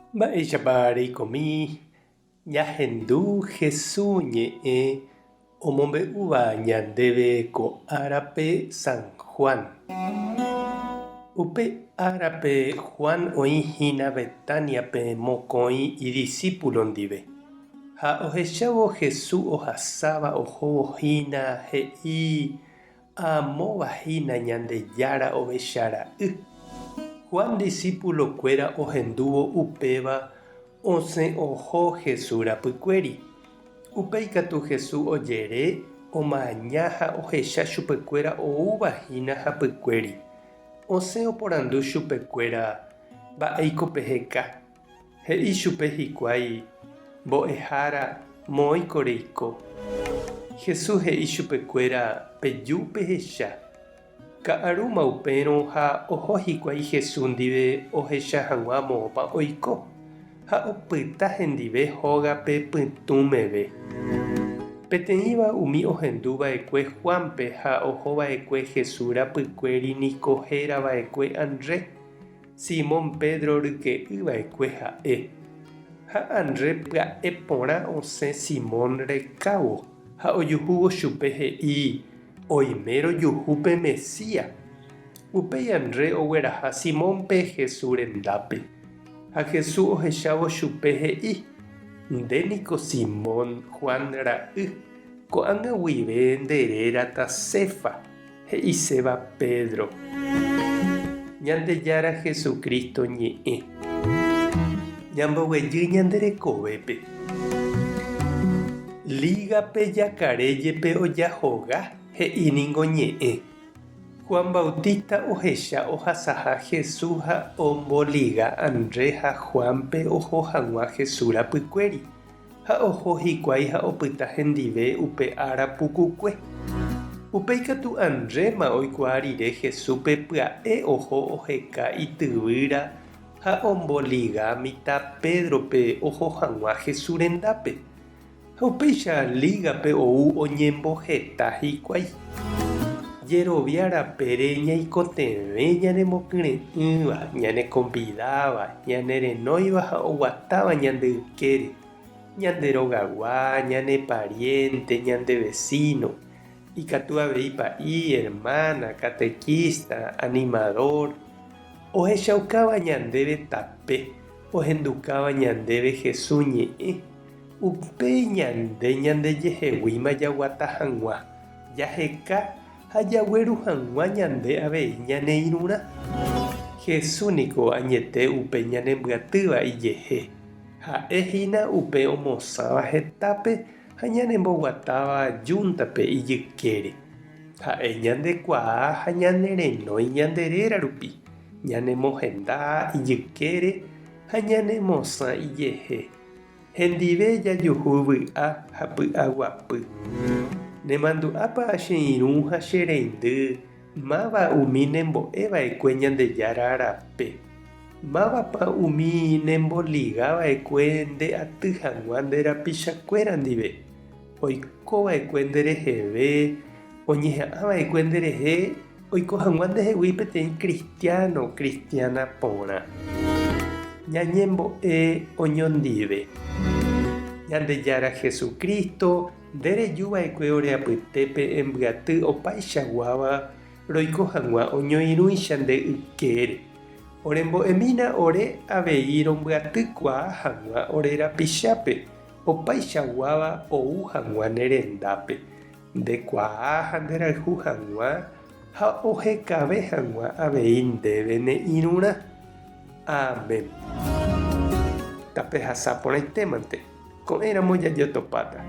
Mba'éichapa reikomi ñahendu Hesu ñe'ẽ omombe'úva ñandéve ko árape San Juan. Upe árape Juan oĩ hína Betániape mokõi idisípulo ndive. Ha ohechávo Hesu ohasáva ohóvo hína he'i Amóva hína Ñandejára ovecha ra'y. Juan disípulo-kuéra ohendúvo upéva osẽ oho Jesús rapykuéri. Upéi katu Jesús ojere, omaña ha ohecha chupekuéra oúva hína hapykuéri. Osẽ oporandu chupekuéra, Mba'éiko peheka? He'i chupe hikuái, Mbo'ehára, moõiko reiko? Jesús he'i chupekuéra, Peju pehecha. Ka'arúma upérõ ha oho hikuái Jesús ndive ohecha hag̃ua moõpa oiko, ha opyta hendive hógape pytũ meve. Peteĩva umi ohendu va'ekue Juánpe ha oho va'ekue Jesús rapykuéri niko héra va'ekue Andrés. Simón Pedro ryke'y va'ekue ha'e, ha Andrés pya'e porã osẽ Simón rekávo ha ojuhúvo chupe he'i, Oime rojuhu pe Mesías. Upéi Andrés ogueraha Simónpe Jesús rendápe. Ha Jesús ohechávo chupe he'i, Nde niko Simón, Juan ra'y, ko'ág̃a guive nde rérata Cefa. He'iséva Pedro. Ñandejára Jesucristo ñe'ẽ. Ñamboguejy ñande rekovépe. Lígape jakare jepe ojahoga, he'i ningo ñe'ẽ. Juan Bautista ohecha ohasaha Jesús ha omboliga Andrés ha Juánpe oho hag̃ua Jesús rapykuéri. Ha oho hikuái ha opyta hendive upe ára pukukue. Upéi katu Andréma oikuaa rire Jesúspe pya'e oho oheka ityvýra ha omboliga mitã Pédrope oho hag̃ua Jesús rendápe. Ha upéicha lígape ou oñemboheta hikuái. Jerovia rapére ñaikotevẽ ñanemokyre'ỹva, ñanekonvidáva, ñanerenóiva ha oguatáva ñande ykére, ñande rogagua, ñane pariénte, ñande vesíno, ikatu avei pa'i, ermána, katekísta, animadór, ohechaukáva ñandéve tape, ohendukáva ñandéve Jesús ñe'ẽ, upéi ñande ñandejeheguíma jaguata hag̃ua. Jaheka ha jagueru hag̃ua ñande avei ñane irũrã. Jesús niko añete upe ñanembyatýva ijehe. Ha'e hína upe omosãva hetápe ha ñanemboguatáva júntape ijykére. Ha'e ñandekuaa ha ñanerenói ñande réra rupi, ñanemohenda ijykére ha ñanemosã ijehe. Hendive jajuhu vy'a ha py'aguapy. Nemandu'ápa che irũ ha che reindy máva umi nembo'e va'ekue Ñandejára rape? Mávapa umi nemboliga va'ekue nde aty hag̃ua nde rapichakuéra ndive, oiko va'ekue ndereheve, oñeha'ã va'ekue nderehe Oiko hag̃ua ndehegui peteĩ kristiáno, kristiána porã. Ñañembo'e oñondive. Ñandejára Jesucristo, nde reju va'ekue ore apytépe embyaty opaichaguáva roiko hag̃ua oñoirũicha nde ykére. Orembo'emína ore avei rombyatykuaa hag̃ua ore rapichápe opaichaguáva ou hag̃ua ne rendápe. Ndekuaa ha nderayhu hag̃ua ha ohekave hag̃ua avei ndéve ne irũrã. Amén. Tapehasa porãitémante, ko'ẽramo jajotopáta.